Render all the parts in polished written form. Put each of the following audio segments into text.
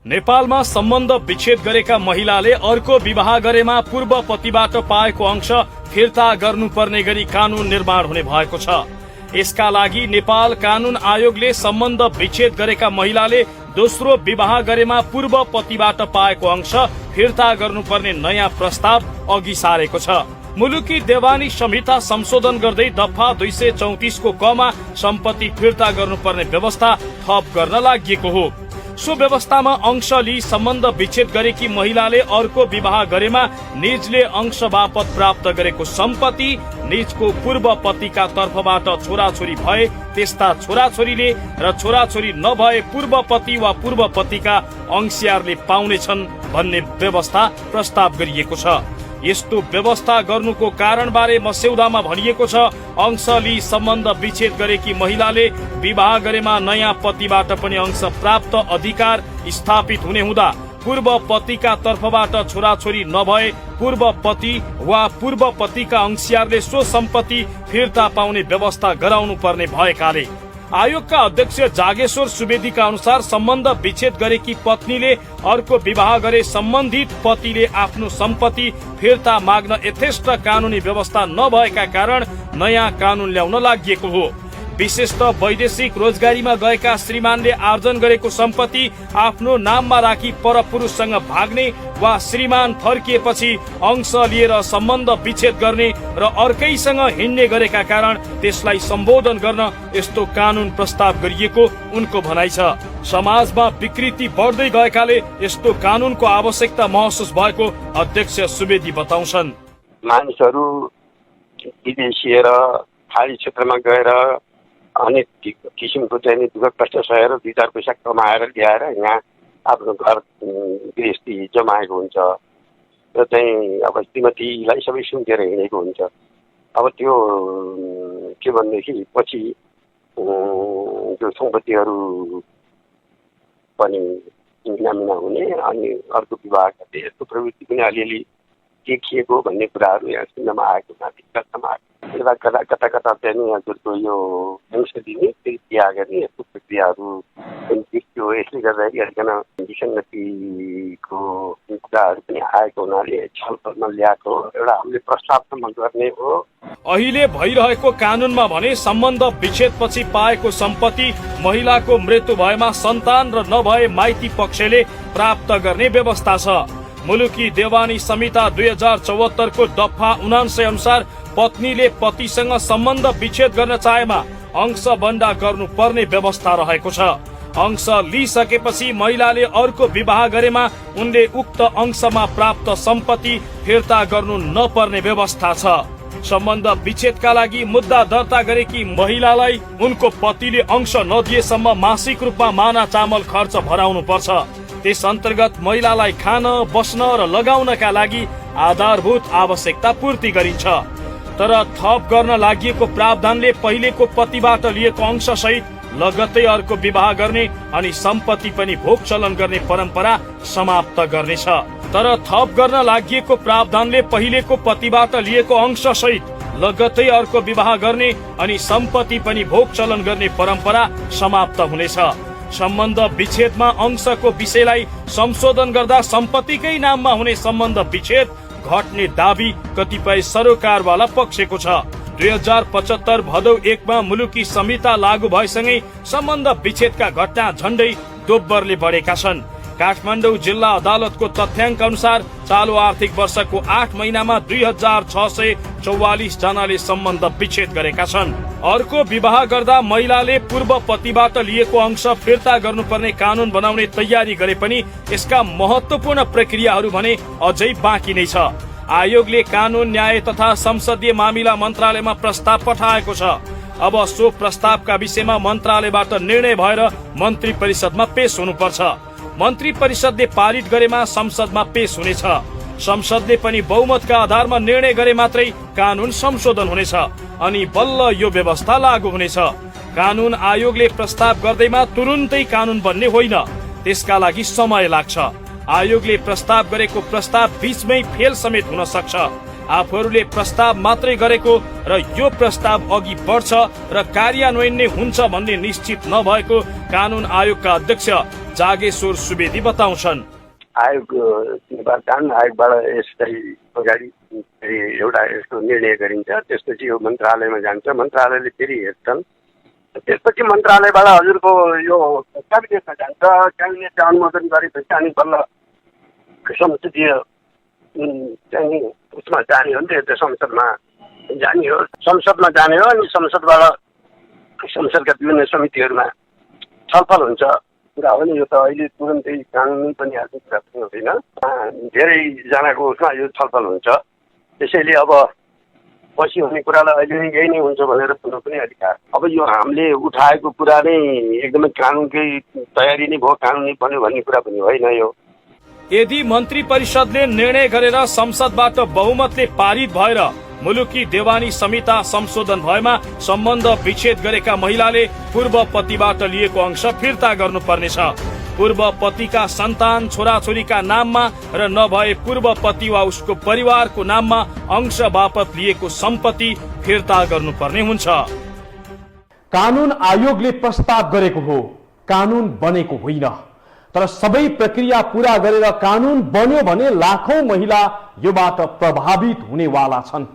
नेपालमा सम्बन्ध विच्छेद गरेका महिलाले अर्को विवाह गरेमा पूर्व पतिबाट पाएको अंश फिर्ता गर्नुपर्ने गरी कानून निर्माण हुने भएको छ। यसका लागि नेपाल कानून आयोगले सम्बन्ध विच्छेद गरेका महिलाले दोस्रो विवाह गरेमा पूर्व पतिबाट पाएको अंश फिर्ता गर्नुपर्ने नयाँ प्रस्ताव अघि सारेको छ। मुलुकी देवानी संहिता संशोधन गर्दै दफा 234 को कमा सम्पत्ति फिर्ता गर्नुपर्ने व्यवस्था थप गर्न लागि हो। सो व्यवस्थामा अंश लिई सम्बन्ध विच्छेद गरेकी महिलाले अर्को विवाह गरेमा निजले अंश बापत प्राप्त गरेको सम्पत्ति निजको पूर्व पतिका तर्फबाट छोराछोरी भए त्यस्ता छोराछोरीले र छोराछोरी नभए पूर्व पति वा पूर्व पतिका अंशियारले पाउनेछन् भन्ने व्यवस्था प्रस्ताव गरिएको छ। यस्तो व्यवस्था गर्नुको कारण बारे मस्यौदामा भनिएको छ, अंश लिई सम्बन्ध विच्छेद गरेकी महिलाले विवाह गरेमा नयाँ पतिबाट पनि अंश प्राप्त अधिकार स्थापित हुने हुँदा पूर्व पतिका तर्फबाट छोराछोरी नभए पूर्व पति वा पूर्व पतिका अंशियारले सो सम्पत्ति फिर्ता पाउने व्यवस्था गराउनु पर्ने भएकाले आयोगका अध्यक्ष जागेश्वर सुवेदीका अनुसार सम्बन्ध विच्छेद गरेकी पत्नीले अर्को विवाह गरे सम्बन्धित पतिले आफ्नो सम्पत्ति फिर्ता माग्न यथेष्ट कानूनी व्यवस्था नभएका कारण नयाँ कानून ल्याउन लागि हो। विशेषतः वैदेशिक रोजगारीमा गएका श्रीमानले आर्जन गरेको सम्पत्ति आफ्नो नाममा राखी परपुरुषसँग भाग्ने वा श्रीमान फर्किएपछि अंश लिएर सम्बन्ध विच्छेद गर्ने र अर्कैसँग हिँड्ने गरेका कारण त्यसलाई सम्बोधन गर्न यस्तो कानून प्रस्ताव गरिएको उनको भनाइ छ। समाजमा विकृति बढ्दै गएकाले यस्तो कानूनको आवश्यकता महसुस भएको अध्यक्ष सुवेदी बताउँछन्। मानिसहरू विदेशीय र खाडी क्षेत्रमा गएर अनेक किसिमको चाहिँ दुःख कष्ट सहेर 2-4 पैसा कमाएर ल्याएर यहाँ आफ्नो घर गृहस्थी जमाएको हुन्छ र चाहिँ अब श्रीमतीलाई सबै सुन्केर हिँडेको हुन्छ। अब त्यो के भनेदेखि पछि त्यो सम्पत्तिहरू पनि मिनामिना हुने अनि अर्को विवाह गर्ने यस्तो प्रवृत्ति पनि अलिअलि देखिएको भन्ने कुराहरू यहाँ सुन्नमा आएको चर्चामा आएको। कता कता चाहिँ हजुरको यो अंश दिने बिहा गर्ने यस्तो प्रक्रियाहरू देखियो। यसले गर्दाखेरि अलिकन विसङ्गतिको कुराहरू पनि आएको हुनाले छलफलमा ल्याएको एउटा हामीले प्रस्तावसम्म गर्ने हो। अहिले भइरहेको कानूनमा भने सम्बन्ध विच्छेदपछि पाएको सम्पत्ति महिलाको मृत्यु भएमा सन्तान र नभए माइती पक्षले प्राप्त गर्ने व्यवस्था छ। मुलुकी देवानी संहिता 2074 को दफा 79 अनुसार पत्नीले पतिसँग सम्बन्ध विच्छेद गर्न चाहेमा अंश बन्दा गर्नुपर्ने व्यवस्था रहेको छ। अंश लिइसकेपछि महिलाले अर्को विवाह गरेमा उनले उक्त अंशमा प्राप्त सम्पत्ति फिर्ता गर्नु नपर्ने व्यवस्था छ। सम्बन्ध विच्छेदका लागि मुद्दा दर्ता गरेकी महिलालाई उनको पतिले अंश नदिएसम्म मासिक रूपमा माना चामल खर्च भराउनु पर्छ। त्यस अन्तर्गत महिलालाई खान बस्न र लगाउनका लागि आधारभूत आवश्यकता पूर्ति गरिन्छ। तर थप गर्न लागि प्रावधानले पहिलेको पतिबाट लिएको अंश सहित लगत्तै अर्को विवाह गर्ने अनि सम्पत्ति पनि भोग चलन गर्ने परम्परा समाप्त गर्नेछ। तर थप गर्न लागि प्रावधानले पहिलेको पतिबाट लिएको अंश सहित लगत्तै अर्को विवाह गर्ने अनि सम्पत्ति पनि भोग चलन गर्ने परम्परा समाप्त हुनेछ। सम्बन्ध विच्छेदमा अंशको विषयलाई संशोधन गर्दा सम्पत्तिकै नाममा हुने सम्बन्ध विच्छेद घट्ने दाबी कतिपय सरोकारवाला पक्षको छ। 2075 भदौ 1 मा मुलुकी संहिता लागू भएसँगै सम्बन्ध विच्छेदका घटना झण्डै दोब्बरले बढेका छन्। काठमाडौँ जिल्ला अदालतको तथ्याङ्क अनुसार चालु आर्थिक वर्षको 8 महिनामा 2644 जनाले सम्बन्ध विच्छेद गरेका छन्। अर्को विवाह गर्दा महिलाले पूर्व पतिबाट लिएको अंश फिर्ता गर्नुपर्ने कानून बनाउने तयारी गरे पनि यसका महत्वपूर्ण प्रक्रियाहरू भने अझै बाँकी नै छ। आयोगले कानून न्याय तथा संसदीय मामिला मन्त्रालयमा प्रस्ताव पठाएको छ। अब सो प्रस्तावका विषयमा मन्त्रालयबाट निर्णय भएर मन्त्री परिषदमा पेश हुनुपर्छ। मन्त्री परिषदले पारित गरेमा संसदमा पेश हुनेछ। संसदले पनि बहुमतका आधारमा निर्णय गरे मात्रै कानून संशोधन हुनेछ अनि बल्ल यो व्यवस्था लागू हुनेछ। कानून आयोगले प्रस्ताव गर्दैमा तुरुन्तै कानून बन्ने होइन, त्यसका लागि समय लाग्छ। आयोगले प्रस्ताव गरेको प्रस्ताव बीचमै फेल समेत हुन सक्छ। आफूहरूले प्रस्ताव मात्रै गरेको र यो प्रस्ताव अघि बढ्छ र कार्यान्वयन नै हुन्छ भन्ने निश्चित नभएको कानून आयोगका अध्यक्ष जागेश्वर सुवेदी बताउँछन्। आयोग निर्वाचन आयोगबाट यसलाई अगाडि एउटा यस्तो निर्णय गरिन्छ, त्यसपछि यो मन्त्रालयमा जान्छ, मन्त्रालयले फेरि हेर्छन्, त्यसपछि मन्त्रालयबाट हजुरको यो क्याबिनेटमा जान्छ, क्याबिनेटले अनुमोदन गरेपछि अनि बल्ल संसदीय चाहिँ उसमा जाने हो नि त, संसदमा जाने हो, संसदमा जाने हो। अनि संसदबाट संसदका विभिन्न समितिहरूमा छलफल हुन्छ। कुरा हो नि, यो त अहिले तुरन्तै कानुनी पनि हाल्ने कुरा पनि हुँदैन, धेरैजनाको उसमा यो छलफल हुन्छ। त्यसैले अब पछि हुने कुरालाई अहिले नै यही नै हुन्छ भनेर भन्नु पनि अधिकार। अब यो हामीले उठाएको कुरा नै एकदमै कानुनकै तयारी नै भयो, कानुनी बन्यो भन्ने कुरा पनि होइन यो। यदि मन्त्री परिषदले निर्णय गरेर संसदबाट बहुमतले पारित भएर मुलुकी देवानी संहिता संशोधन भएमा सम्बन्ध विच्छेद गरेका महिलाले पूर्व पतिबाट लिएको अंश फिर्ता गर्नुपर्नेछ। पूर्व पतिका सन्तान छोराछोरीका नाममा र नभए पूर्व पति वा उसको परिवारको नाममा अंश बापत लिएको सम्पत्ति फिर्ता गर्नुपर्ने हुन्छ। कानून आयोगले प्रस्ताव गरेको हो, कानून बनेको होइन। तर सबै प्रक्रिया पूरा गरेर कानून बन्यो भने लाखौं महिला योबाट प्रभावित हुनेवाला छन्।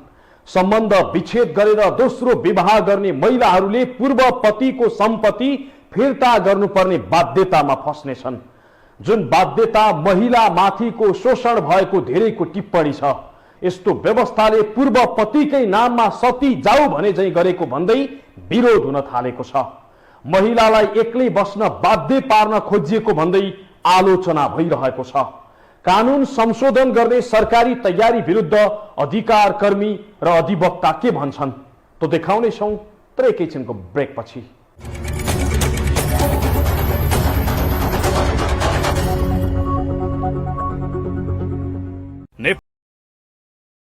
सम्बन्ध विच्छेद गरेर दोस्रो विवाह गर्ने महिलाहरूले पूर्व पतिको सम्पत्ति फिर्ता गर्नुपर्ने बाध्यतामा फस्नेछन्, जुन बाध्यता महिला माथिको शोषण भएको धेरैको टिप्पणी छ। यस्तो व्यवस्थाले पूर्व पतिकै नाममा सती जाऊ भने झैं गरेको भन्दै विरोध हुन थालेको छ। महिलालाई एक्लै बस्न बाध्य पार्न खोजिएको भन्दै आलोचना भइरहेको छ। कानून संशोधन गर्ने सरकारी तयारी विरुद्ध अधिकार कर्मी र अधिवक्ता के भन्छन् त देखाउनेछौं तर एकैछिनको ब्रेकपछि।